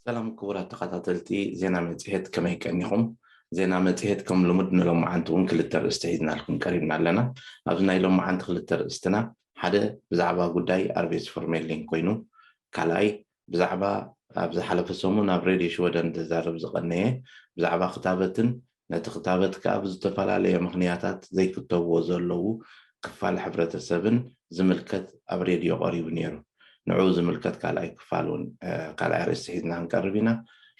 ሰላም ክቡራት ተኸታተልቲ ዜና መጽሔት፣ ከመይ ቀኒኹም? ዜና መጽሔት ከም ልሙድ ንሎማዓንቲ እውን ክልተ ርእስቲ ሒዝናልኩም ቀሪብና ኣለና። ኣብዚ ናይ ሎማዓንቲ ክልተ ርእስትና ሓደ ብዛዕባ ጉዳይ ኣርቤስ ፎርሜሊን ኮይኑ፣ ካልኣይ ብዛዕባ ኣብ ዝሓለፈ ሰሙን ኣብ ሬድዮ ሽወደን ተዛረብ ዝቐነየ ብዛዕባ ክታበትን ነቲ ክታበት ከኣ ብዝተፈላለየ ምኽንያታት ዘይክተብዎ ዘለዉ ክፋል ሕብረተሰብን ዝምልከት ኣብ ሬድዮ ቀሪቡ ነይሩ። ንዕኡ ዝምልከት ካልኣይ ክፋል እውን ካልኣይ ኣርእስቲ ሒዝና ክንቀርብ ኢና።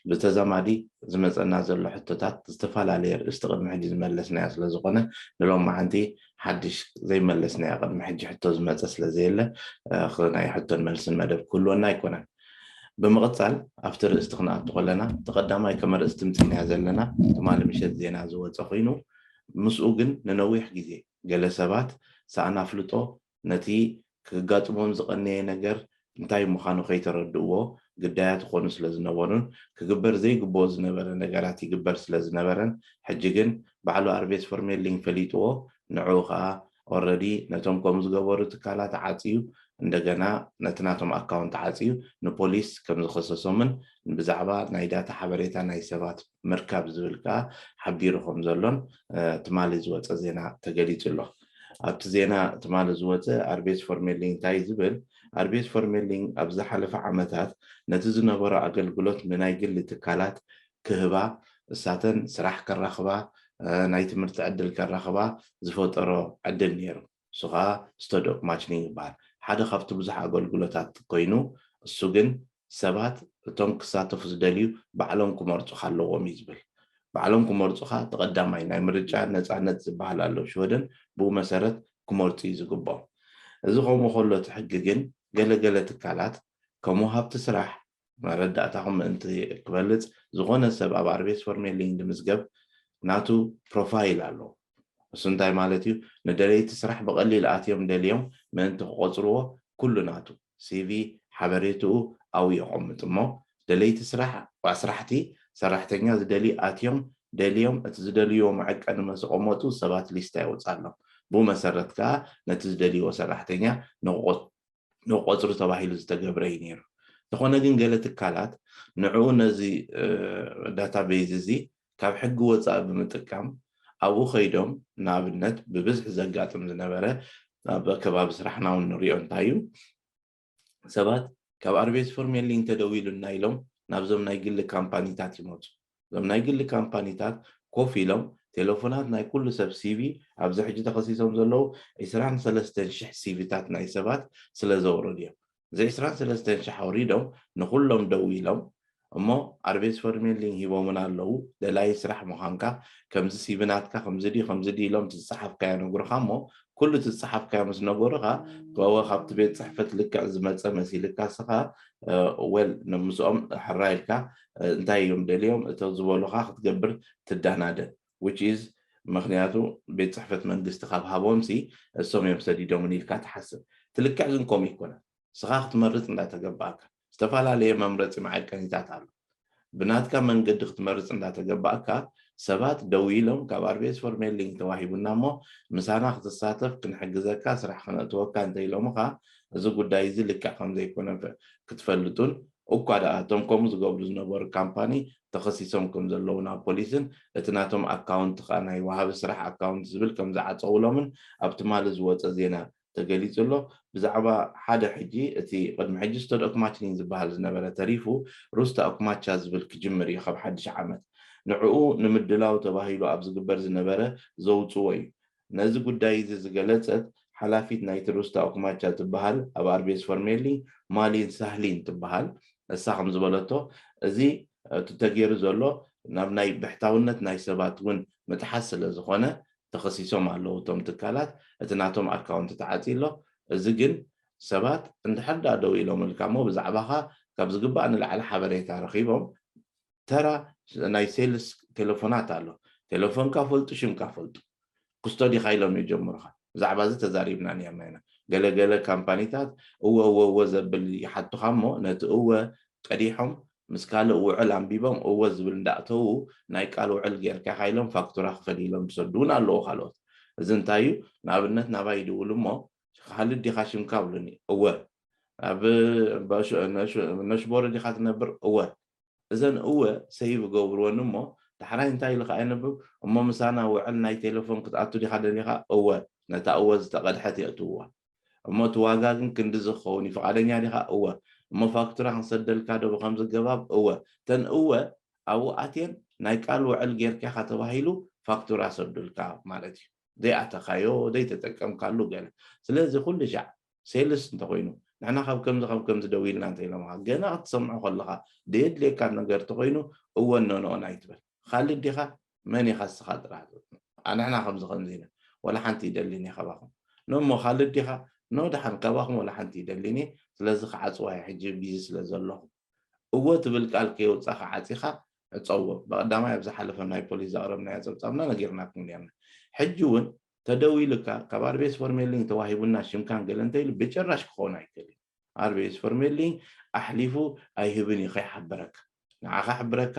ብተዛማዲ ዝመፀና ዘሎ ሕቶታት ዝተፈላለየ ኣርእስቲ ቅድሚ ሕጂ ዝመለስናዮ ስለ ዝኾነ ንሎማዓንቲ ሓድሽ ዘይመለስናዮ ቅድሚ ሕጂ ሕቶ ዝመፀ ስለ ዘየለ ናይ ሕቶን መልስን መደብ ክህልወና ኣይኮነን። ብምቕፃል ኣብቲ ርእስቲ ክንኣቱ ከለና እቲ ቀዳማይ ከም ኣርእስቲ ምፂናዮ ዘለና ትማሊ ምሸት ዜና ዝወፀ ኮይኑ ምስኡ ግን ንነዊሕ ግዜ ገለ ሰባት ሰኣን ኣፍልጦ ነቲ ክጋጥሞም ዝቐነየ ነገር እንታይ ምዃኑ ከይተረድእዎ ግዳያት ይኾኑ ስለ ዝነበሩን ክግበር ዘይግብኦ ዝነበረ ነገራት ይግበር ስለ ዝነበረን ሕጂ ግን ባዕሉ ኣርቤስ ፎርሜሊን ፈሊጥዎ ንዕኡ ከዓ ኦረዲ ነቶም ከምኡ ዝገበሩ ትካላት ዓፅዩ እንደገና ነቲ ናቶም ኣካውንት ዓፅዩ ንፖሊስ ከም ዝኸሰሶምን ብዛዕባ ናይ ዳታ ሓበሬታ ናይ ሰባት ምርካብ ዝብል ከዓ ሓቢሩ ከም ዘሎን ትማሊ ዝወፀ ዜና ተገሊፁ ኣሎ። ኣብቲ ዜና ትማሊ ዝወፀ ኣርቤስ ፎርሜሊን እንታይ ዝብል ኣርቤስ ፎርሜሊን ኣብ ዝሓለፈ ዓመታት ነቲ ዝነበሮ ኣገልግሎት ንናይ ግሊ ትካላት ክህባ እሳተን ስራሕ ከራኽባ ናይ ትምህርቲ ዕድል ከራኽባ ዝፈጠሮ ዕድል ነይሩ። እሱ ከዓ ስቶዶክ ማችኒንግ ይበሃል። ሓደ ካብቲ ብዙሕ ኣገልግሎታት ኮይኑ እሱ ግን ሰባት እቶም ክሳተፉ ዝደልዩ ባዕሎም ክመርፁ ኣለዎም እዩ ዝብል። ባዕሎም ክመርፁ ከዓ ተቐዳማይ ናይ ምርጫ ነፃነት ዝበሃል ኣሎ ሽወደን ብኡ መሰረት ክመርፁ እዩ ዝግብኦም። እዚ ከምኡ ከሎ እቲ ሕጊ ግን ገለገለ ትካላት ከም ወሃብቲ ስራሕ መረዳእታኹም ምእንቲ ክበልፅ ዝኾነ ሰብ ኣብ ኣርቤስ ፎርሜሊን ንምዝገብ ናቱ ፕሮፋይል ኣለዎ። እሱ እንታይ ማለት እዩ? ንደለይቲ ስራሕ ብቐሊል ኣትዮም ደልዮም ምእንቲ ክቆፅርዎ ኩሉ ናቱ ሲቪ ሓበሬትኡ ኣብኡ የቐምጥ እሞ ደለይቲ ስራሕ ኣስራሕቲ ሰራሕተኛ ዝደሊ ኣትዮም ደልዮም እቲ ዝደልይዎ መዐቀኒ መስ ቀመጡ ሰባት ሊስታ የውፅኣሎም። ብኡ መሰረት ከዓ ነቲ ዝደልይዎ ሰራሕተኛ ንቆ ንቆፅሪ ተባሂሉ ዝተገብረ እዩ ነይሩ። እንተኾነ ግን ገለ ትካላት ንዕኡ ነዚ ዳታቤዝ እዚ ካብ ሕጊ ወፃኢ ብምጥቃም ኣብኡ ከይዶም ንኣብነት ብብዝሒ ዘጋጥም ዝነበረ ኣብ ከባቢ ስራሕና እውን ንሪኦ እንታይ እዩ ሰባት ካብ ኣርቤስ ፎርሜሊን ተደዊሉና ኢሎም ናብዞም ናይ ግሊ ካምፓኒታት ይመፁ። እዞም ናይ ግሊ ካምፓኒታት ኮፍ ኢሎም ቴሌፎናት ናይ ኩሉ ሰብ ሲቪ ኣብዚ ሕጂ ተኸሲሶም ዘለዉ ዕስራን ሰለስተን ሽሕ ሲቪታት ናይ ሰባት ስለ ዘውረዱ እዮም። እዚ ዕስራን ሰለስተን ሽሕ ኣውሪዶም ንኩሎም ደዊሎም እሞ ኣርቤስ ፎርሜሊን ሂቦምና ኣለዉ ደላይ ስራሕ ምዃንካ ከምዚ ሲቪ ናትካ ከምዚ ድዩ ከምዚ ድዩ ኢሎም ትዝፀሓፍካዮ ነግሩኻ እሞ ኩሉ ትዝፀሓፍካዮ ምስ ነገሩኻ ወ ካብቲ ቤት ፅሕፈት ልክዕ ዝመፀ መሲልካ ስኻ ወል ምስኦም ሕራ ኢልካ እንታይ እዮም ደልዮም እቶ ዝበሉኻ ክትገብር ትዳናደ which is ምክንያቱ ቤት ፅሕፈት መንግስቲ ካብ ሃቦም ሲ እሶም እዮም ሰዲዶምን ኢልካ ትሓስብ ትልክዕ ግን ከምኡ ይኮነ ስኻ ክትመርፅ እንዳተገባእካ ዝተፈላለየ መምረፂ መዓቀኒታት ኣሎ ብናትካ መንገዲ ክትመርፅ እንዳተገባእካ ሰባት ደው ኢሎም ካብ ኣርቤስ ፎርሜሊንግ ተዋሂቡና እሞ ምሳና ክትሳተፍ ክንሕግዘካ ስራሕ ክነእትወካ እንተኢሎምኻ እዚ ጉዳይ እዚ ልክዕ ከም ዘይኮነ ክትፈልጡን እኳ ደኣ እቶም ከምኡ ዝገብሩ ዝነበሩ ካምፓኒ ተኸሲሶም ከም ዘለዉ ናብ ፖሊስን እቲ ናቶም ኣካውንት ከዓ ናይ ወሃቢ ስራሕ ኣካውንት ዝብል ከም ዝዓፀውሎምን ኣብ ትማሊ ዝወፀ ዜና ተገሊፁ ኣሎ። ብዛዕባ ሓደ ሕጂ እቲ ቅድሚ ሕጂ ስቶድ ኦክማችኒን ዝበሃል ዝነበረ ተሪፉ ሩስታ ኦክማቻ ዝብል ክጅምር እዩ ካብ ሓድሽ ዓመት። ንዕኡ ንምድላው ተባሂሉ ኣብ ዝግበር ዝነበረ ዘውፅዎ እዩ። ነዚ ጉዳይ እዚ ዝገለፀት ሓላፊት ናይቲ ሩስታ ኦክማቻ ትበሃል ኣብ ኣርቤስ ፎርሜሊ ማሊን ሳህሊን ትበሃል። እሳ ከም ዝበለቶ እዚ እቲ ተገይሩ ዘሎ ናብ ናይ ብሕታውነት ናይ ሰባት እውን ምጥሓስ ስለ ዝኾነ ተኸሲሶም ኣለዉ እቶም ትካላት እቲ ናቶም ኣካውንት ተዓፂ ኣሎ እዚ ግን ሰባት እንድሕር ዳ ደው ኢሎም ኢልካ እሞ ብዛዕባኻ ካብ ዝግባእ ንላዕሊ ሓበሬታ ረኺቦም ተራ ናይ ሴልስ ቴሌፎናት ኣሎ ቴሌፎንካ ፈልጡ ሽምካ ፈልጡ ክስቶዲኻ ኢሎም ይጀምሩኻ ብዛዕባ እዚ ተዛሪብና ኒያና ኢና ገለገለ ካምፓኒታት እወ እወ እወ ዘብል ይሓቱኻ እሞ ነቲ እወ ቀዲሖም ምስ ካልእ ውዕል ኣንቢቦም እወ ዝብል እንዳእተዉ ናይ ቃል ውዕል ጌርካ ኢኻ ኢሎም ፋክቱራ ክፈል ኢሎም ዝሰዱ እውን ኣለዉ ካልኦት እዚ እንታይ እዩ ንኣብነት ናባይ ይድውሉ እሞ ካልድ ዲኻ ሽምካ ብሉኒ እወ ኣብ ነሽቦሮ ዲኻ ትነብር እወ እዘን እወ ሰይቭ ገብርወን እሞ ዳሕራይ እንታይ ኢሉ ከዓ የንብብ እሞ ምሳና ውዕል ናይ ቴሌፎን ክትኣቱ ዲኻ ደሊኻ እወ ነታ እወ ዝተቐድሐት የእትውዋ እሞ እቲ ዋጋ ግን ክንዲ ዝኸውን እዩ ፍቓደኛ ዲኻ እወ እሞ ፋክቱራ ክንሰደልካ ዶ ብከምዚ ገባብ እወ ተን እወ ኣብኡ ኣትየን ናይ ቃል ውዕል ጌርካ ኢኻ ተባሂሉ ፋክቱራ ሰዱልካ ማለት እዩ ዘይኣተኻዮ ዘይተጠቀምካሉ ገለ ስለዚ ኩሉ ሻዕ ሴልስ እንተኮይኑ ንሕና ካብ ከምዚ ካብ ከምዚ ደው ኢልና እንተ ኢሎምካ ገና ክትሰምዖ ከለካ ደየድልየካ ነገር እንተኮይኑ እወ ኖ ኖ ኣይትበል ካልድ ዲኻ መን ኢኻ እስኻ ጥራሕ ንሕና ከምዚ ከምዚ ኢና ወላ ሓንቲ ይደሊኒ ካባኹም ኖ እሞ ካልድ ዲኻ ኖ ደሓን ካባኹም ወላ ሓንቲ ይደሊኒ ስለዚ ክዓፅዋ ሕጂ ቢዚ ስለ ዘለኹ እወ ትብል ቃል ከየውፃእካ ዓፂኻ ዕፀዎ ብቀዳማይ ኣብ ዝሓለፈ ናይ ፖሊስ ዘቅረብናዮ ፀብፃብና ነጊርናኩም ነርና ሕጂ እውን ተደዊሉካ ካብ ኣርቤስ ፈርሜሊን ተዋሂቡና ሽምካን ገለ እንተኢሉ ብጭራሽ ክኸውን ኣይክእል እዩ ኣርቤስ ፈርሜሊን ኣሕሊፉ ኣይህብን እዩ ከይሓበረካ ንዓኻ ሕብረካ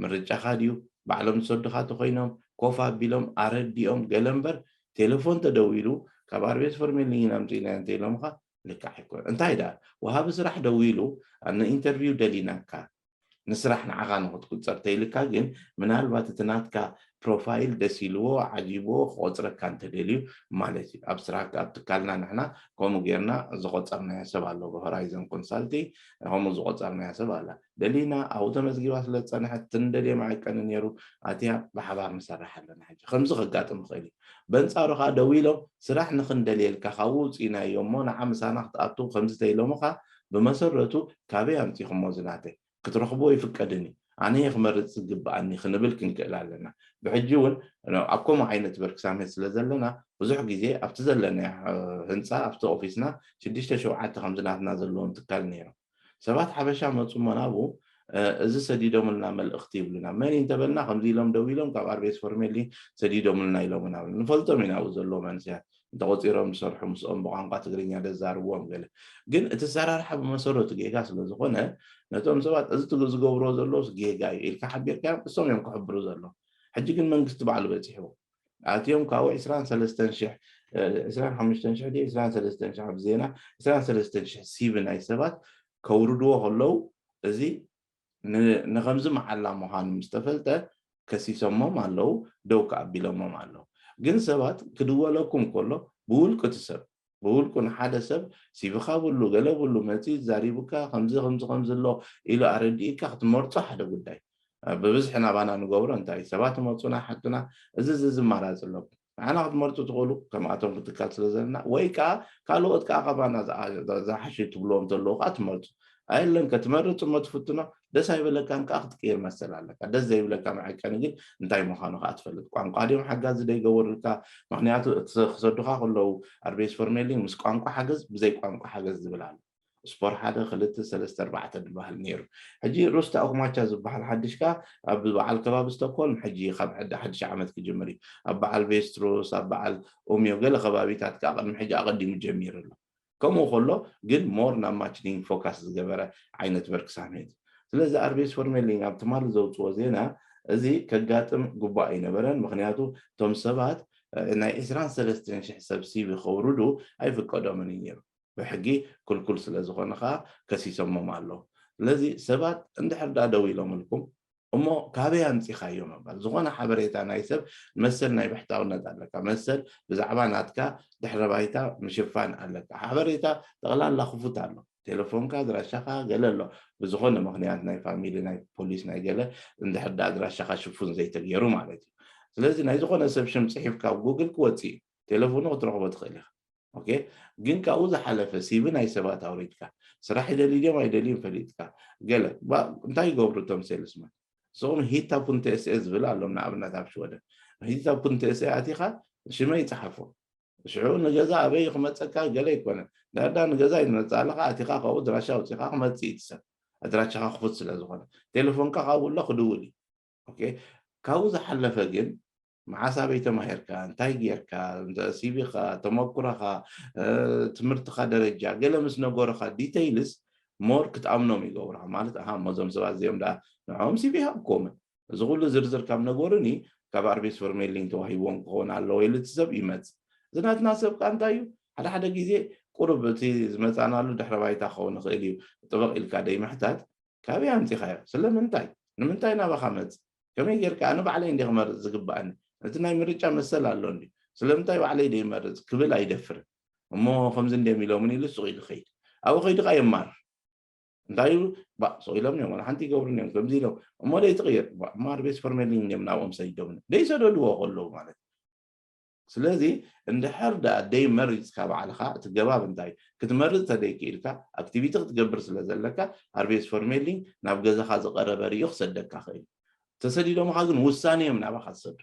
ምርጫኻ ድዩ ባዕሎም ዝሰዱኻ ተኮይኖም ኮፍ ኣቢሎም ኣረዲኦም ገለ እምበር ቴሌፎን ተደዊሉ ካብ ኣርቤስ ፈርሜሊን ኣምፂእና እንተኢሎምካ ልክዕ ኣይኮነ እንታይ ዳ ወሃቢ ስራሕ ደዊሉ ንኢንተርቪው ደሊናካ ንስራሕ ንዓኻ ንክትቁፀር ተይልካ ግን ምናልባት እቲ ናትካ ፕሮፋይል ደስ ኢልዎ ዓጂብዎ ክቆፅረካ እንተደልዩ ማለት እዩ ኣብ ስራሕካ ኣብ ትካልና ንሕና ከምኡ ጌርና ዝቆፀርናዮ ሰብ ኣሎ ብሆራይዘን ኮንሳልቲ ከምኡ ዝቆፀርናዮ ሰብ ኣላ ደሊና ኣብኡ ተመዝጊባ ስለ ዝፀንሐት ትንደልየ መዐቀኒ ነይሩ ኣትያ ብሓባር ንሰርሕ ኣለና ሕጂ ከምዚ ከጋጥም ይኽእል እዩ በንፃሩ ከዓ ደው ኢሎም ስራሕ ንክንደልየልካ ካብኡ ውፅኢናዮ እሞ ንዓ ምሳና ክትኣትው ከምዚ ተኢሎምኻ ብመሰረቱ ካበይ ኣምፂኹሞ ዝናተይ ክትረኽቦ ይፍቀድን እዩ ኣነ ክመርፅ ዝግብኣኒ ክንብል ክንክእል ኣለና ብሕጂ እውን ኣብ ከምኡ ዓይነት በርክሳሜት ስለ ዘለና ብዙሕ ግዜ ኣብቲ ዘለና ህንፃ ኣብቲ ኦፊስና ሽዱሽተ ሸውዓተ ከምዚ ናትና ዘለዎም ትካል ነይሮም ሰባት ሓበሻ መፁ እሞ ናብኡ እዚ ሰዲዶምልና መልእኽቲ ይብሉና መን እንተበልና ከምዚ ኢሎም ደው ኢሎም ካብ ኣርቤስ ፈርሜሊ ሰዲዶምልና ኢሎምና ንፈልጦም ኢና ኣብኡ ዘለዉ መንስያት እንተቆፂሮም ዝሰርሑ ምስኦም ብቋንቋ ትግርኛ ደዛርብዎም ገለ ግን እቲ ሰራርሓ ብመሰረቱ ጌጋ ስለዝኮነ ነቶም ሰባት እዚ ዝገብርዎ ዘለዉ ጌጋ እዩ ኢልካ ሓቢርካዮም እሶም እዮም ክሕብሩ ዘለዉ ሕጂ ግን መንግስቲ ባዕሉ በፂሕዎ ኣትዮም ካብኡ ዕስራን ሰለስተን ሽሕ ዕስራን ሓሙሽተን ሽሕ ድዩ ዕስራን ሰለስተን ሽሕ ኣብ ዜና ዕስራን ሰለስተን ሽሕ ሲቪ ናይ ሰባት ከውርድዎ ከለዉ እዚ ንከምዚ መዓላ ምዃኑ ምስ ተፈልጠ ከሲሶሞም ኣለዉ ደው ከኣቢሎሞም ኣለዉ ግን ሰባት ክድወለኩም ከሎ ብውልቁ እቲ ሰብ ብውልቁ ንሓደ ሰብ ሲቪኻ ብሉ ገለ ብሉ መፂ ዛሪቡካ ከምዚ ከምዚ ከምዚ ኣሎ ኢሉ ኣረዲእካ ክትመርፆ ሓደ ጉዳይ ብብዝሒ ናባና ንገብሮ እንታይ ሰባት መፁና ሓቱና እዚ እዚ ዝማራፂ ኣለኩም ንዓና ክትመርፁ ትኽእሉ ከምኣቶም ክትካል ስለ ዘለና ወይ ከዓ ካልኦት ከዓ ካባና ዝሓሹ ትብልዎም ዘለዉ ከዓ ትመርፁ ኣየለን ከትመርፅ እሞ ትፍትኖ ደስ ኣይበለካን ከዓ ክትቅይር መሰል ኣለካ ደስ ዘይብለካ መዐቀኒ ግን እንታይ ምዃኑ ከዓ ትፈልጥ ቋንቋ ድዮም ሓጋዚ ዘይገበሩልካ ምክንያቱ ክሰዱካ ከለዉ ኣርቤስ ፈርሜሊን ምስ ቋንቋ ሓገዝ ብዘይ ቋንቋ ሓገዝ ዝብል ኣሎ ስፖር ሓደ ክልተ ሰለስተ ኣርባዕተ ዝበሃል ነይሩ ሕጂ ሩስታ ኦክማቻ ዝበሃል ሓድሽካ ኣብ በዓል ከባቢ ስቶክሆልም ሕጂ ካብ ሕዲ ሓድሽ ዓመት ክጅምር እዩ ኣብ በዓል ቬስትሮስ ኣብ በዓል ኦሚዮ ገለ ከባቢታት ከዓ ቅድሚ ሕጂ ኣቀዲሙ ጀሚሩ ኣሎ ከምኡ ከሎ ግን ሞር ናብ ማችኒንግ ፎካስ ዝገበረ ዓይነት በርክ ሳሜት ስለዚ ኣርቤስ ፈርሜሊንግ ኣብ ትማሊ ዘውፅዎ ዜና እዚ ከጋጥም ግቡእ ኣይነበረን ምክንያቱ እቶም ሰባት ናይ ዕስራን ሰለስተን ሽሕ ሰብ ሲቪ ከውርዱ ኣይፍቀዶምን እዩ ነይሩ ብሕጊ ክልኩል ስለ ዝኾነ ከዓ ከሲሶሞም ኣለዉ ስለዚ ሰባት እንድሕር ዳ ደው ኢሎምልኩም እሞ ካበይ ኣምፂኻዮ ምባል ዝኾነ ሓበሬታ ናይ ሰብ መሰል ናይ ብሕታውነት ኣለካ መሰል ብዛዕባ ናትካ ድሕረ ባይታ ምሽፋን ኣለካ ሓበሬታ ጠቕላላ ክፉት ኣሎ ቴሌፎንካ ኣድራሻኻ ገለ ኣሎ ብዝኾነ ምኽንያት ናይ ፋሚሊ ናይ ፖሊስ ናይ ገለ እንድሕር ዳ ኣድራሻኻ ሽፉን ዘይተገይሩ ማለት እዩ ስለዚ ናይ ዝኾነ ሰብ ሽም ፅሒፍካ ኣብ ጉግል ክወፅእ እዩ ቴሌፎኑ ክትረኽቦ ትኽእል ኢኻ ኦኬ ግን ካብኡ ዝሓለፈ ሲቪ ናይ ሰባት ኣውሪድካ ስራሕ ይደልዩ ድዮም ኣይደልዩን ፈሊጥካ ገለ እንታይ ይገብሩ እቶም ሴልስማን ንስኹም ሂታ ፑንተ ኤስኤ ዝብል ኣሎም ንኣብነት ኣብ ሽወደን ሂታ ፑንተ ኤስኤ ኣቲኻ ሽመይ ይፅሓፎ ሽዑ ንገዛ ኣበይ ክመፀካ ገለ ኣይኮነን ዳዳ ንገዛ ይመፅእ ኣለካ ኣቲኻ ካብኡ ድራሻ ኣውፂኻ ክመፅእ እዩ ሰብ ኣድራሻኻ ክፉት ስለ ዝኾነ ቴሌፎንካ ካብኡ ኣሎ ክድውል እዩ ኦኬ ካብኡ ዝሓለፈ ግን መዓስ ኣበይ ተማሂርካ እንታይ ጌርካ ሲቪኻ ተመኩረኻ ትምህርትኻ ደረጃ ገለ ምስ ነገሩኻ ዲተይልስ ሞር ክትኣምኖም ይገብሩኻ ማለት ኣሃ እሞዞም ሰባት እዚኦም ዳ ንዕኦም ሲቪ ሃብኮምን እዚ ኩሉ ዝርዝር ካብ ነገሩኒ ካብ ኣርቤስ ፈርሜሊን ተዋሂቦም ክኸውን ኣለዎ ኢሉ እቲ ሰብ ይመፅ እዚ ናትና ሰብ ከዓ እንታይ እዩ ሓደ ሓደ ግዜ ቁሩብ እቲ ዝመፃናሉ ድሕረ ባይታ ክኸውን ይኽእል እዩ ጥበቕ ኢልካ ደይምሕታት ካበይ ኣምፂኻዮ? ስለምንታይ? ንምንታይ ናባኻ መፅ? ከመይ ጌርካ? ኣነ ባዕለይ እንዲ ክመርፅ ዝግባኣኒ? እቲ ናይ ምርጫ መሰል ኣሎ እንዲ? ስለምንታይ ባዕለይ ደይመርፅ ክብል ኣይደፍርን። እሞ ከምዚ እንዲም ኢሎምን ኢሉ ሱቕ ኢሉ ኸይድ። ኣብኡ ኸይዱ ኸዓ የማር። እንታይ ኢሉ? ባ ሱቕ ኢሎም እዮም፣ ዋላ ሓንቲ ይገብሩን እዮም፣ ከምዚ ኢሎም። እሞ ደይትቕይር? ባ እሞ ኣርቤስ ፈርሜሊን እዮም ናብኦም ሰይዶምን ደይሰደድዎ ከለዉ ማለት እዩ። ስለዚ እንድሕር ደኣ ደይመሪፅካ ባዕልኻ እቲ ገባብ እንታይ ክትመርፅ ተደይክኢልካ ኣክቲቪቲ ክትገብር ስለ ዘለካ ኣርቤስ ፈርሜሊን ናብ ገዛኻ ዝቐረበ ርዮ ክሰደካ ኽእል። ተሰዲዶምኻ ግን ውሳኔ እዮም ናባኻ ዝሰዱ።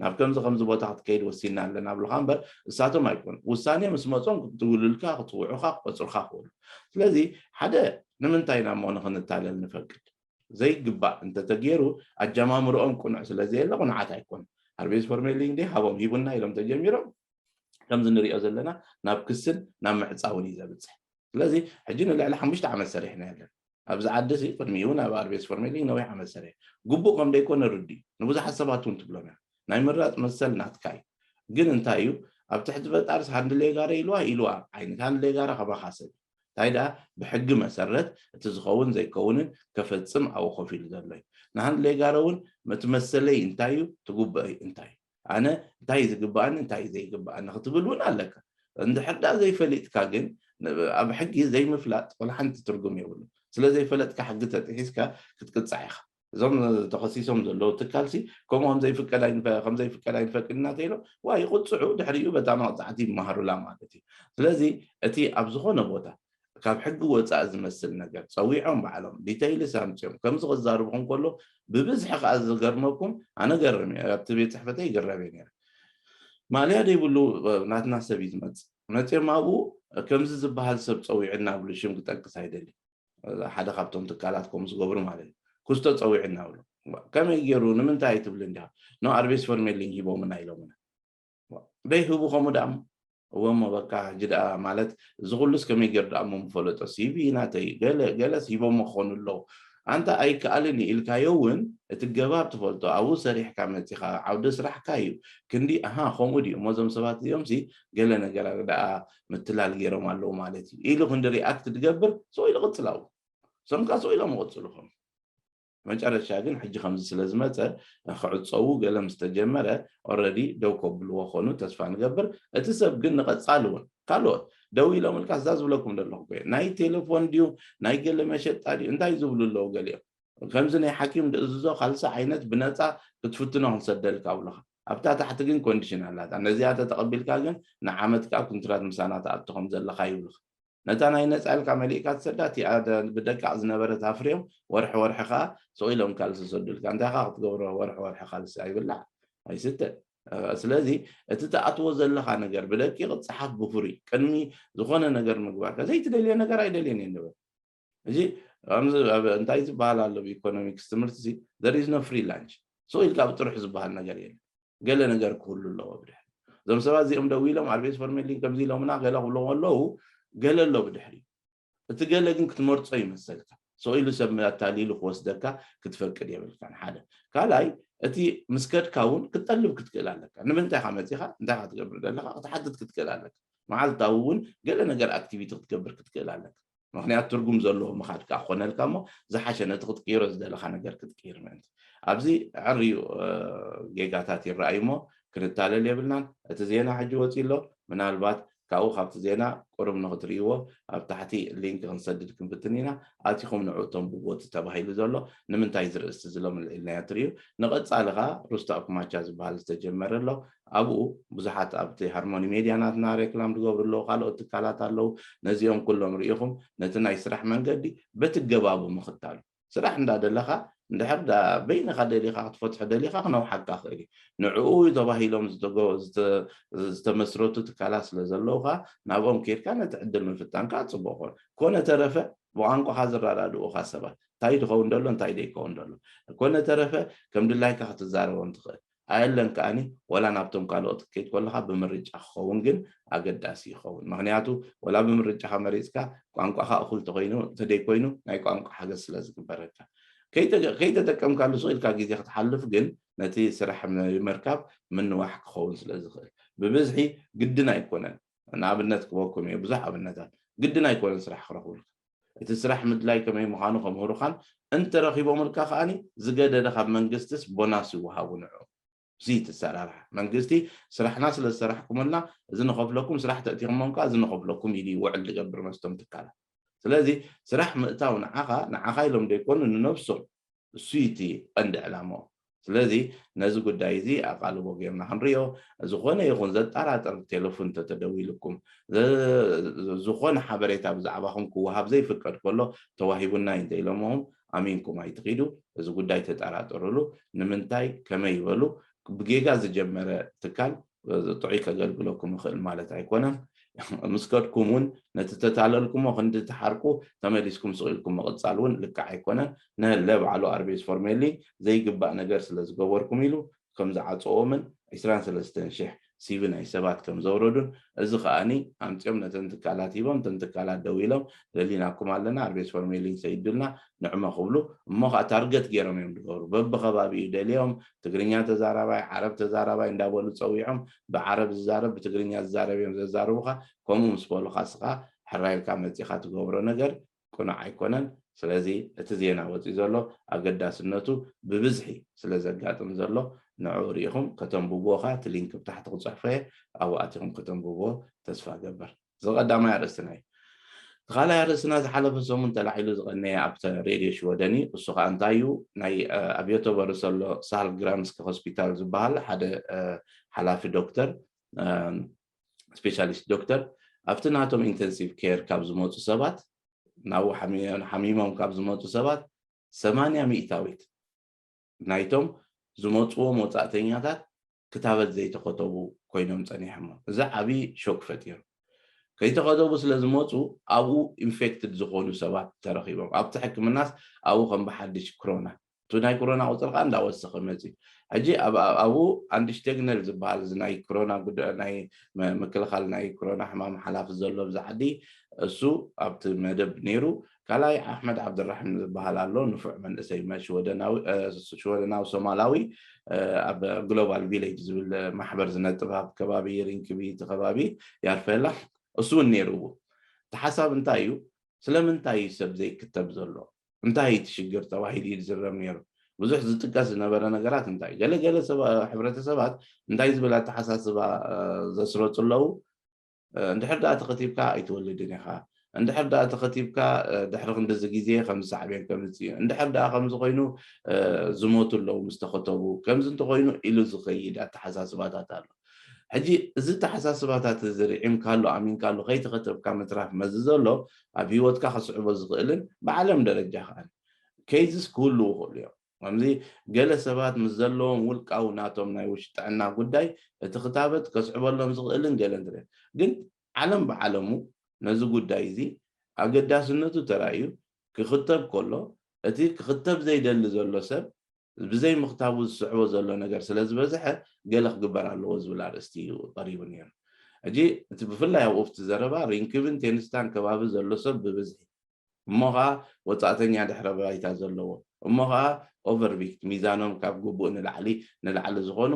ናብ ከምዚ ከምዚ ቦታ ክትከይድ ወሲና ኣለና ብሉኻ እምበር እሳቶም ኣይኮኑ ውሳኔ ምስ መፆም ክትውልልካ ክትውዑኻ ክቆፅሩኻ ክእሉ። ስለዚ ሓደ ንምንታይ ናብ መሆነ ክንታለል ንፈቅድ? ዘይግባእ እንተተገይሩ ኣጀማምርኦም ቅኑዕ ስለ ዘየለ ቅኑዓት ኣይኮኑ። ኣርቤስ ፈርሜሊን እንዲ ሃቦም ሂቡና ኢሎም ተጀሚሮም ከምዚ ንሪኦ ዘለና ናብ ክስን ናብ ምዕፃውን እዩ ዘብፅሕ። ስለዚ ሕጂ ንልዕሊ ሓሙሽተ ዓመት ሰሪሕና የለን ኣብዚ ዓዲ ሲ ቅድሚ እውን ኣብ ኣርቤስ ፈርሜሊን ነዊሕ ዓመት ሰሪሕ ግቡእ ከም ደይኮነ ርዲ ንብዙሓት ሰባት እውን ትብሎም እያ። ናይ ምራፅ መሰል ናትካ እዩ። ግን እንታይ እዩ ኣብ ትሕቲ ፈጣርስ ሃንድ ሌጋረ ኢልዋ ኢልዋ ዓይነት ሃንድ ሌጋረ ከባኻ ሰብ እንታይ ደኣ ብሕጊ መሰረት እቲ ዝኸውን ዘይከውንን ከፈፅም ኣብኡ ኮፍ ኢሉ ዘሎ እዩ። ንሃንድ ሌጋረ እውን እቲ መሰለይ እንታይ እዩ ትጉበአይ እንታይ እዩ ኣነ እንታይ እዩ ዝግባኣኒ እንታይ እዩ ዘይግባኣኒ ክትብል እውን ኣለካ። እንድሕር ደኣ ዘይፈሊጥካ ግን ኣብ ሕጊ ዘይምፍላጥ ወላ ሓንቲ ትርጉም የብሉ። ስለ ዘይፈለጥካ ሕጊ ተጥሒስካ ክትቅፃዕ ኢኻ። እዞም ተኸሲሶም ዘለዉ ትካልሲ ከምኡ ከም ዘይፍቀድ ኣይንፈቅድና ተኢሎም ዋ ይቕፅዑ ድሕሪኡ በታ መቕፃዕቲ ይመሃሩላ ማለት እዩ። ስለዚ እቲ ኣብ ዝኾነ ቦታ ካብ ሕጊ ወፃኢ ዝመስል ነገር ፀዊዖም ባዕሎም ዲተይልስ ኣምፅኦም ከምዚ ክዛርቡ እንከሎ ብብዝሒ ከዓ ዝገርመኩም ኣነ ገርም እየ ኣብቲ ቤት ፅሕፈተይ ይግረም እየ ነይረ። ማልያ ደይብሉ ናትና ሰብ እዩ ዝመፅእ መፅኦም ኣብኡ ከምዚ ዝበሃል ሰብ ፀዊዑና ብሉ ሽም ክጠቅስ ኣይደሊ ሓደ ካብቶም ትካላት ከምኡ ዝገብሩ ማለት እዩ። ኩስቶ ፀዊዑና ብሉ ከመይ ገይሩ ንምንታይ ኣይትብሉ እንዲኻ ኖ ኣርቤስ ፈርሜሊን ሂቦምና ኢሎምና ደይህቡ ከምኡ ደኣ እሞ እወ እሞ በቃ ሕጂ ደኣ ማለት እዚ ኩሉስ ከመይ ገይሩ ደኣ እሞ ምፈለጦ ሲቪ ናተይ ገለ ገለስ ሂቦሞ ክኾኑ ኣለዉ ኣንታ ኣይከኣልን እዩ ኢልካዮ እውን እቲ ገባብ ትፈልጦ ኣብኡ ሰሪሕካ መፂኻ ዓውዲ ስራሕካ እዩ ክንዲ ኣሃ ከምኡ ድዩ እሞ እዞም ሰባት እዚኦም ሲ ገለ ነገር ደኣ ምትላል ገይሮም ኣለዉ ማለት እዩ ኢሉ ክንዲ ሪኣክት ትገብር ስቕ ኢሉ ቅፅል ኣብኡ እሶም ከኣ ስቕ ኢሎም ይቕፅሉ ከም መጨረሻ ግን ሕጂ ከምዚ ስለ ዝመፀ ክዕፀዉ ገለ ምስ ተጀመረ ኦረዲ ደው ከብልዎ ኾኑ ተስፋ ንገብር እቲ ሰብ ግን ንቐፃሊ እውን ካልኦት ደው ኢሎም ኢልካ እዛ ዝብለኩም ዘለኹ ናይ ቴሌፎን ድዩ ናይ ገለ መሸጣ ድዩ እንታይ ዝብሉ ኣለዉ ገሊኦም ከምዚ ናይ ሓኪም ድእዝዞ ካልሲ ዓይነት ብነፃ ክትፍትኖ ክንሰደልካ ብለኻ ኣብታ ታሕቲ ግን ኮንዲሽን ኣላታ ነዚኣ ተተቐቢልካ ግን ንዓመት ከዓ ኩንትራት ምሳና ትኣቱ ከም ዘለኻ ይብልኻ ነታ ናይ ነፃ ኢልካ መሊእካ ትሰዳ እቲኣ ብደቃቕ ዝነበረት ኣፍርዮም ወርሒ ወርሒ ከዓ ስቕ ኢሎም ካልሲ ዝሰዱልካ እንታይ ከዓ ክትገብሮ ወርሒ ወርሒ ካልሲ ኣይብላዕ ኣይስተ ስለዚ እቲ ትኣትዎ ዘለካ ነገር ብደቂቕ ፀሓፍ ብፍሩይ ቅድሚ ዝኾነ ነገር ምግባርካ ዘይትደልዮ ነገር ኣይደልየን እየ ንበል እዚ እንታይ ዝበሃል ኣሎ ብኢኮኖሚክስ ትምህርቲ there is no free lunch ስቕ ኢልካ ብጥርሑ ዝበሃል ነገር የለን ገለ ነገር ክህሉ ኣለዎ ብድሕሪ እዞም ሰባት እዚኦም ደው ኢሎም ኣርቤስ ፈርሜሊን ከምዚ ኢሎምና ገለ ክብሎም ኣለዉ ገለ ኣሎ ብድሕሪ እቲ ገለ ግን ክትመርፆ ይመሰልካ ስቕ ኢሉ ሰብ ኣታሊሉ ክወስደካ ክትፈቅድ የብልካን ሓደ ካልኣይ እቲ ምስ ከድካ እውን ክትጠልብ ክትክእል ኣለካ ንምንታይ ካ መፂኻ እንታይ ካ ትገብር ዘለካ ክትሓትት ክትክእል ኣለካ መዓልታዊ እውን ገለ ነገር ኣክቲቪቲ ክትገብር ክትክእል ኣለካ ምክንያቱ ትርጉም ዘለዎ ምኻድ ከዓ ክኾነልካ እሞ ዝሓሸ ነቲ ክትቅይሮ ዝደለካ ነገር ክትቅይር ምእንቲ ኣብዚ ዕርዩ ጌጋታት ይረኣዩ እሞ ክንታለል የብልናን እቲ ዜና ሕጂ ወፂ ኣሎ ምናልባት ካብኡ ካብቲ ዜና ቁሩብ ንክትርእይዎ ኣብ ታሕቲ ሊንክ ክንሰድድ ክንፍትን ኢና ኣቲኹም ንዑ ተንብቦ እቲ ተባሂሉ ዘሎ ንምንታይ ዝርእስቲ ዝሎም ልዒልናዮ ትርእዩ ንቐፃሊ ከዓ ሩስታ ኩማቻ ዝበሃል ዝተጀመረ ኣሎ ኣብኡ ብዙሓት ኣብቲ ሃርሞኒ ሜድያ ናትና ሬክላም ዝገብሩ ኣለዉ ካልኦት ትካላት ኣለዉ ነዚኦም ኩሎም ርኢኹም ነቲ ናይ ስራሕ መንገዲ በቲ ገባቡ ምኽታሉ ስራሕ እንዳደለኻ እንድሕር በይንኻ ደሊኻ ክትፈትሖ ደሊኻ ክነውሓካ ክእል እዩ ንዕኡ ተባሂሎም ዝተመስረቱ ትካላት ስለ ዘለዉ ከዓ ናብኦም ከይድካ ነቲ ዕድል ምፍታን ከዓ ፅቡቅ ኮነ ኮነ ተረፈ ብቋንቋኻ ዝረዳድኡኻ ሰባት እንታይ ዝኸውን ደሎ እንታይ ዘይከውን ደሎ ኮነ ተረፈ ከም ድላይካ ክትዛረቦም ትኽእል ኣየለን ከዓኒ ወላ ናብቶም ካልኦት ክትከይድ ከለካ ብምርጫ ክኸውን ግን ኣገዳሲ ይኸውን ምክንያቱ ወላ ብምርጫካ መሪፅካ ቋንቋካ እኩል ተኮይኑ ተደይኮይኑ ናይ ቋንቋ ሓገዝ ስለ ዝግበረካ ከይተጠቀምካሉ ስቕ ኢልካ ግዜ ክትሓልፍ ግን ነቲ ስራሕ ምርካብ ምንዋሕ ክኸውን ስለ ዝኽእል ብብዝሒ ግድን ኣይኮነን ንኣብነት ክበኩም እየ ብዙሕ ኣብነታት ግድን ኣይኮነን ስራሕ ክረኽብልካ እቲ ስራሕ ምድላይ ከመይ ምዃኑ ከምህሩኻን፣ እንተረኺቦምልካ ከኣኒ ዝገደደ ካብ መንግስትስ ቦናስ ይወሃቡ ንዑ። እዚ ትሰራርሓ መንግስቲ፣ ስራሕና ስለ ዝሰራሕኩምልና እዚ ንኸፍለኩም፣ ስራሕ ተእቲኹሞም ከኣ እዚ ንኸፍለኩም ኢሉ ይውዕል ዝገብር መስቶም ትካላት። ስለዚ ስራሕ ምእታው ንዓኻ ንዓኻ ኢሎም ዘይኮኑ ንነብሶም፣ እሱ እቲ ቀንዲ ዕላማኦም። ስለዚ ነዚ ጉዳይ እዚ ኣቓልቦ ጌርና ክንሪኦ፣ ዝኾነ ይኹን ዘጠራጥር ቴሌፎን ተተደዊልኩም፣ ዝኾነ ሓበሬታ ብዛዕባኹም ክወሃብ ዘይፍቀድ ከሎ ተዋሂቡና እዩ እንተ ኢሎምኹም ኣሚንኩም ኣይትኺዱ። እዚ ጉዳይ ተጠራጠሩሉ። ንምንታይ ከመይ ይበሉ? ብጌጋ ዝጀመረ ትካል ጥዑይ ከገልግለኩም ይኽእል ማለት ኣይኮነን። ምስ ከድኩም እውን ነቲ ተታለልኩሞ ክንዲ ትሓርቁ ተመሊስኩም ስቕ ኢልኩም ምቕጻል እውን ልክዕ ኣይኮነን። ነለ ባዕሉ ኣርቤስ ፎርሜሊ ዘይግባእ ነገር ስለ ዝገበርኩም ኢሉ ከም ዝዓጸዎምን ዕስራን ሰለስተን ሽሕ ሲቪ ናይ ሰባት ከም ዘውረዱን፣ እዚ ከኣኒ ኣምጺኦም ነተን ትካላት ሂቦም፣ እተን ትካላት ደው ኢሎም ደሊናኩም ኣለና፣ ኣርቤስ ፎርሜሊን ሰይዱልና ንዕመ ክብሉ እሞ ከዓ ታርገት ገይሮም እዮም ዝገብሩ። በብከባቢኡ ደልዮም ትግርኛ ተዛራባይ፣ ዓረብ ተዛራባይ እንዳበሉ ጸዊዖም ብዓረብ ዝዛረብ ብትግርኛ ዝዛረብ እዮም ዘዛርቡኻ። ከምኡ ምስ በሉኻ ስኻ ሕራይ ኢልካ መጺኻ ትገብሮ ነገር ቅኑዕ ኣይኮነን። ስለዚ እቲ ዜና ወፂኡ ዘሎ ኣገዳስነቱ ብብዝሒ ስለ ዘጋጥም ዘሎ ንዕኡ ርኢኹም ከተንብብዎ ከኣ እቲ ሊንክ ብታሕቲ ክፅሕፎ እየ። ኣብኡ ኣቲኹም ከተንብብዎ ተስፋ እገብር። እዚ ቀዳማይ ኣርእስትና እዩ። እቲ ካልኣይ ኣርእስትና ዝሓለፈ ሰሙን ተላዒሉ ዝቐነየ ኣብቲ ሬድዮ ሽወደን እዩ። እሱ ከኣ እንታይ እዩ? ናይ ኣብ ዮቶበሪ ዘሎ ሳል ግራንስክ ሆስፒታል ዝበሃል ሓደ ሓላፊ ዶክተር ስፔሻሊስት ዶክተር ኣብቲ ናቶም ኢንተንሲቭ ኬር ካብ ዝመፁ ሰባት ናብኡ ሓሚሞም ካብ ዝመፁ ሰባት ሰማንያ ሚእታዊት ናይቶም ዝመፅዎም ወፃእተኛታት ክታበት ዘይተኸተቡ ኮይኖም ፀኒሖም። እዚ ዓብዪ ሾክ ፈጢሩ። ከይተኸተቡ ስለ ዝመፁ ኣብኡ ኢንፌክትድ ዝኾኑ ሰባት ተረኺቦም ኣብቲ ሕክምናስ ኣብኡ ከም ብሓድሽ ክሮና እቲ ናይ ኮሮና ቁፅሪ ከዓ እንዳወሰኸ መፅዩ። ሕጂ ኣብኡ ኣንድሽቴግነል ዝበሃል እዚ ናይ ኮሮና ናይ ምክልኻል ናይ ኮሮና ሕማም ሓላፊ ዘሎ ብዛ ዓዲ እሱ ኣብቲ መደብ ነይሩ። ካልኣይ ኣሕመድ ዓብድራሕም ዝበሃል ኣሎ ንፉዕ መንእሰይ ሽወደናዊ ሶማላዊ ኣብ ግሎባል ቪሌጅ ዝብል ማሕበር ዝነጥብ ኣብ ከባቢ ሪንክቢ እቲ ከባቢ ያርፈላ እሱ እውን ነይርዎ። እቲ ሓሳብ እንታይ እዩ? ስለምንታይ እዩ ሰብ ዘይክተብ ዘሎ? እንታይ እቲ ሽግር ተባሂሉ እዩ ዝዝረብ ነይሩ። ብዙሕ ዝጥቀስ ዝነበረ ነገራት እንታይ ገለገለ ሕብረተሰባት እንታይ ዝብል ኣተሓሳስባ ዘስረፁ ኣለዉ። እንድሕር ደኣ ተኸቲብካ ኣይትወልድን ኢኻ። እንድሕር ደኣ ተኸቲብካ ድሕሪ ክንድዚ ግዜ ከም ዝሳዕቤን ከምፅእ እዩ። እንድሕር ደኣ ከምዚ ኮይኑ ዝሞቱ ኣለዉ ምስ ተኸተቡ ከምዚ እንተኮይኑ ኢሉ ዝኸይድ ኣተሓሳስባታት ኣሎ። ሕጂ እዚ ኣተሓሳስባታት እዚ ርዒምካሉ ኣሚንካሉ ከይተኸተብካ ምትራፍ መዚ ዘሎ ኣብ ህይወትካ ከስዕቦ ዝኽእልን ብዓለም ደረጃ ከዓ ኬዝስ ክህልዉ ይኽእሉ እዮም። ከምዚ ገለ ሰባት ምስ ዘለዎም ውልቃዊ ናቶም ናይ ውሽጢ ጥዕና ጉዳይ እቲ ክታበት ከስዕበሎም ዝኽእልን ገለ እንተ ግን ዓለም ብዓለሙ ነዚ ጉዳይ እዚ ኣገዳስነቱ ተራእዩ ክኽተብ ከሎ እቲ ክኽተብ ዘይደሊ ዘሎ ሰብ ብዘይ ምኽታቡ ዝስዕቦ ዘሎ ነገር ስለ ዝበዝሐ ገለ ክግበር ኣለዎ ዝብል ኣርእስቲ እዩ ቀሪቡ ነይሩ። ሕጂ እቲ ብፍላይ ኣብ ኦፍቲ ዘረባ ሪንክብን ቴንስታን ከባቢ ዘሎ ሰብ ብብዝሒ እሞ ከዓ ወፃእተኛ ድሕረ ባይታ ዘለዎ እሞ ከዓ ኦቨርቪክት ሚዛኖም ካብ ግቡእ ንላዕሊ ንላዕሊ ዝኾኑ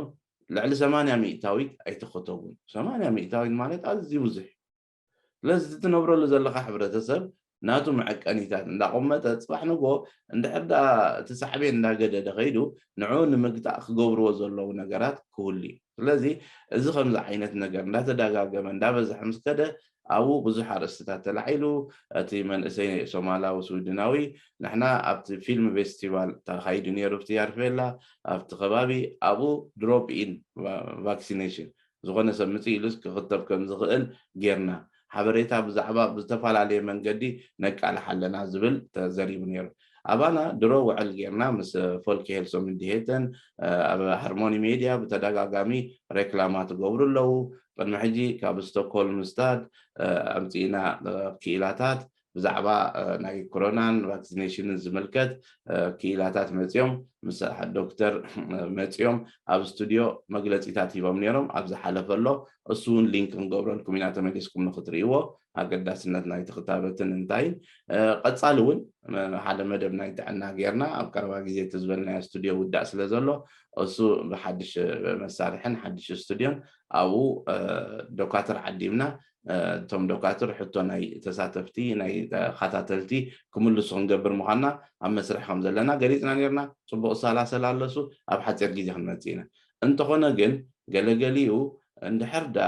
ልዕሊ ሰማንያ ሚእታዊት ኣይተኸተቡን። ሰማንያ ሚእታዊት ማለት ኣዝዩ ብዙሕ እዩ። ስለዚ እቲ ትነብረሉ ዘለካ ሕብረተሰብ ናቱ መዐቀኒታት እንዳቆመጠ ፅባሕ ንጎ እንድሕር ዳ እቲ ሳዕቤን እንዳገደደ ከይዱ ንዕኡ ንምግታእ ክገብርዎ ዘለዉ ነገራት ክህሉ እዩ። ስለዚ እዚ ከምዚ ዓይነት ነገር እንዳተደጋገመ እንዳበዝሐ ምስ ከደ ኣብኡ ብዙሕ ኣርእስትታት ተላዒሉ። እቲ መንእሰይ ሶማላዊ ስዊድናዊ ንሕና ኣብቲ ፊልም ፌስቲቫል ተኻይዱ ነይሩ ኣብቲ ያርፌላ ኣብቲ ከባቢ ኣብኡ ድሮፕ ኢን ቫክሲኔሽን ዝኾነ ሰብ ምፅእ ኢሉስ ክኽተብ ከም ዝኽእል ጌርና ሓበሬታ ብዛዕባ ብዝተፈላለየ መንገዲ ነቃልሕ ኣለና ዝብል ተዘሪቡ ነይሩ። ኣባና ድሮ ውዕል ጌርና ምስ ፎልክ ሄልሶ ምድሄተን ኣብ ሃርሞኒ ሜድያ ብተደጋጋሚ ሬክላማ ትገብሩ ኣለዉ። ቅድሚ ሕጂ ካብ ስቶክሆልም ስታድ ኣምፅእና ክኢላታት ብዛዕባ ናይ ኮሮናን ቫክሲኔሽንን ዝምልከት ክኢላታት መፅኦም ምስ ዶክተር መፅኦም ኣብ ስቱድዮ መግለፂታት ሂቦም ነይሮም። ኣብ ዝሓለፈ ኣሎ እሱ እውን ሊንክ ክንገብረልኩም ኢና ተመሊስኩም ንክትርእይዎ ኣገዳስነት ናይ ተኽታበትን እንታይን። ቀፃሊ እውን ሓደ መደብ ናይ ጥዕና ጌርና ኣብ ቀረባ ግዜ እቲ ዝበልናዮ ስቱድዮ ውዳእ ስለ ዘሎ እሱ ብሓድሽ መሳርሕን ሓድሽ ስቱድዮን ኣብኡ ዶካተር ዓዲምና እቶም ዶካትር ሕቶ ናይ ተሳተፍቲ ናይ ተኸታተልቲ ክምልሱ ክንገብር ምዃንና ኣብ መስርሕ ከም ዘለና ገሊፅና ነርና። ፅቡቅ እሳላሰል ኣለሱ ኣብ ሓፂር ግዜ ክንመፅእ ኢና። እንተኾነ ግን ገለገሊኡ እንድሕር ዳ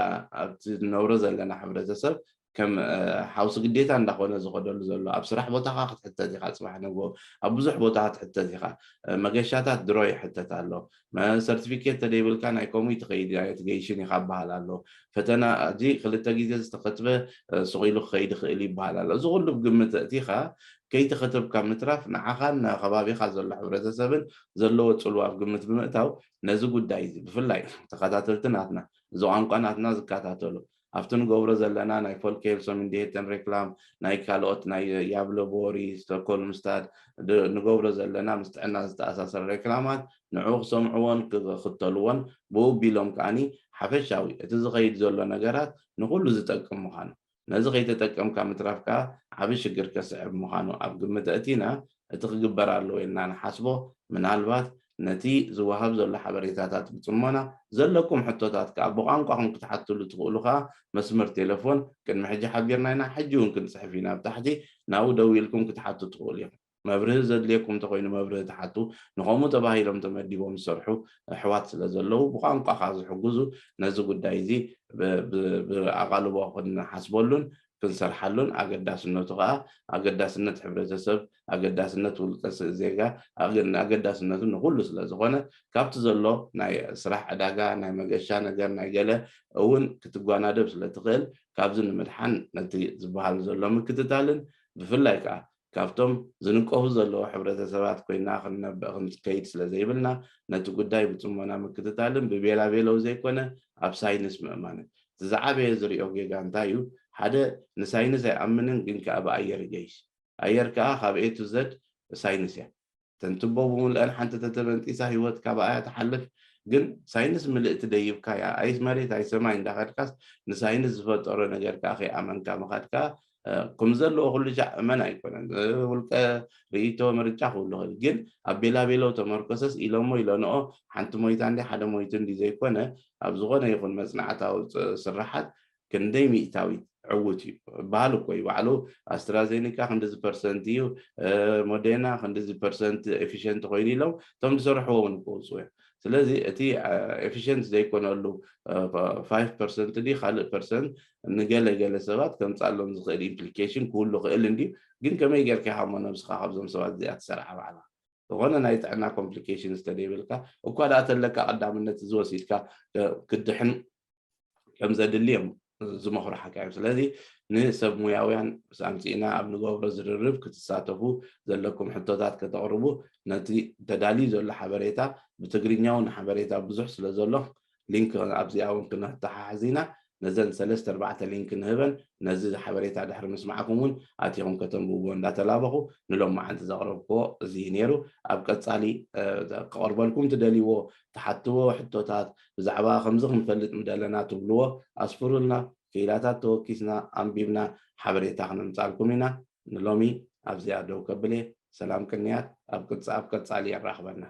ኣብቲ ንነብሮ ዘለና ሕብረተሰብ ከም ሓውሲ ግዴታ እንዳኾነ ዝኸደሉ ዘሎ ኣብ ስራሕ ቦታኻ ክትሕተት ኢኻ፣ ፅባሕ ንግሆ ኣብ ብዙሕ ቦታ ክትሕተት ኢኻ። መገሻታት ድሮ ይሕተት ኣሎ። ሰርቲፊኬት ተደይብልካ ናይ ከምኡ ትኸይድ ትገይሽን ኢኻ በሃል ኣሎ። ፈተና እዚ ክልተ ግዜ ዝተኸትበ ስቕ ኢሉ ክኸይድ ይኽእል ይበሃል ኣሎ። እዚ ኩሉ ብግምት እቲኻ ከይተኸተብካ ምትራፍ ንዓኻን ንከባቢኻ ዘሎ ሕብረተሰብን ዘለዎ ፅልዋ ኣብ ግምት ብምእታው ነዚ ጉዳይ እዚ ብፍላይ ተኸታተልቲ ናትና እዚ ቋንቋ ናትና ዝከታተሉ ኣብቲ ንገብሮ ዘለና ናይ ፎልኬልሶም እንዲሄተን ሬክላም ናይ ካልኦት ናይ ያብለቦሪ ስቶኮልምስታድ ንገብሮ ዘለና ምስ ጥዕና ዝተኣሳሰረ ሬክላማት ንዑ ክሰምዕዎን ክኽተልዎን ብኡ ቢሎም ከዓኒ ሓፈሻዊ እቲ ዝኸይድ ዘሎ ነገራት ንኹሉ ዝጠቅም ምዃኑ ነዚ ከይተጠቀምካ ምትራፍካ ዓብ ሽግር ከስዕብ ምዃኑ ኣብ ግምት እቲና እቲ ክግበር ኣለዎ ኢልና ንሓስቦ ምናልባት ነቲ ዝወሃብ ዘሎ ሓበሬታታት ብፅሞና ዘለኩም ሕቶታት ከዓ ብቋንቋኹም ክትሓትሉ ትኽእሉ ከዓ መስመር ቴሌፎን ቅድሚ ሕጂ ሓቢርና ኢና ሕጂ እውን ክንፅሕፍ ኢና ኣብ ታሕቲ ናብኡ ደዊልኩም ክትሓቱ ትኽእሉ ኢኹም መብርሂ ዘድልየኩም እንተኮይኑ መብርሂ ትሓቱ ንከምኡ ተባሂሎም ተመዲቦም ዝሰርሑ ኣሕዋት ስለ ዘለዉ ብቋንቋኻ ዝሕግዙ ነዚ ጉዳይ እዚ ብኣቓልቦ ክንሓስበሉን ክንሰርሓሉን ኣገዳስነቱ ከዓ ኣገዳስነት ሕብረተሰብ ኣገዳስነት ውልቀ ዜጋ ኣገዳስነቱ ንኩሉ ስለ ዝኾነ ካብቲ ዘሎ ናይ ስራሕ ዕዳጋ ናይ መገሻ ነገር ናይ ገለ እውን ክትጓናደብ ስለ ትኽእል ካብዚ ንምድሓን ነቲ ዝበሃል ዘሎ ምክትታልን ብፍላይ ከዓ ካብቶም ዝንቀፉ ዘለዉ ሕብረተሰባት ኮይና ክንነብእ ክንከይድ ስለ ዘይብልና ነቲ ጉዳይ ብፅሞና ምክትታልን ብቤላቤለው ዘይኮነ ኣብ ሳይንስ ምእማንን እቲ ዝዓበየ ዝሪኦ ጌጋ እንታይ እዩ ሓደ ንሳይንስ ኣይኣምንን ግን ከዓ ብኣየር ይገይሽ ኣየር ከዓ ካብ ኤ ቱ ዘድ ሳይንስ እያ ተንትቦ ብምልአን ሓንቲ ተተበንጢሳ ህይወት ካብ ኣያ ትሓልፍ ግን ሳይንስ ምልእቲ ደይብካ እያ ኣይስ መሬት ኣይሰማይ እንዳኸድካስ ንሳይንስ ዝፈጠሮ ነገር ከዓ ከይኣመንካ ምኻድካ ከም ዘለዎ ኩሉ ሻዕ እመን ኣይኮነን ውልቀ ርእይቶ ምርጫ ክብሉ ክእል ግን ኣብ ቤላቤሎ ተመርኮሰስ ኢሎሞ ኢሎንኦ ሓንቲ ሞይታ እንዲ ሓደ ሞይቱ እንዲ ዘይኮነ ኣብ ዝኾነ ይኹን መፅናዕታዊ ስራሓት ክንደይ ሚእታዊት ዕውት እዩ በሃል እኮ እዩ ባዕሉ ኣስትራዜኒካ ክንዲዚ ፐርሰንት እዩ ሞዴና ክንዲዚ ፐርሰንት ኤፊሽንት ኮይኑ ኢሎም እቶም ዝሰርሕዎ እውን ክወፅኡ እዮም ስለዚ እቲ ኤፊሽንት ዘይኮነሉ ፋይቭ ፐርሰንት ዲ ካልእ ፐርሰንት ንገለ ገለ ሰባት ከምፃሎም ዝኽእል ኢምፕሊኬሽን ክህሉ ክእል እንዲ ግን ከመይ ጌርካ ኢኻ ሞ ነብስኻ ካብዞም ሰባት እዚኣ ትሰርዓ ባዕላ ዝኾነ ናይ ጥዕና ኮምፕሊኬሽን ዝተደይብልካ እኳ ደኣ ተለካ ቀዳምነት እዚ ወሲድካ ክድሕን ከም ዘድሊ እዮም ዝመኽሩ ሓካዮም ስለዚ ንሰብ ሙያውያን ኣምፅእና ኣብ ንገብሮ ዝርርብ ክትሳተፉ ዘለኩም ሕቶታት ከተቕርቡ ነቲ ተዳልዩ ዘሎ ሓበሬታ ብትግርኛውን ሓበሬታ ብዙሕ ስለ ዘሎ ሊንክ ኣብዚኣ እውን ክነተሓሕዝ ኢና ነዘን ሰለስተ ኣርባዕተ ሊንክ ንህበን ነዚ ሓበሬታ ድሕሪ ምስማዕኩም እውን ኣቲኹም ከተንብብዎ እንዳተላበኹ ንሎማዓንቲ ዘቕረብክዎ እዚ ነይሩ ኣብ ቀፃሊ ክቐርበልኩም ትደልይዎ ትሓትዎ ሕቶታት ብዛዕባ ከምዚ ክንፈልጥ ምደለና ትብልዎ ኣስፍሩልና ክኢላታት ተወኪስና ኣንቢብና ሓበሬታ ክነምፃልኩም ኢና ንሎሚ ኣብዚኣ ደው ከብል እየ ሰላም ቅንያት ኣብ ቅፃ ኣብ ቀፃሊ የራኽበና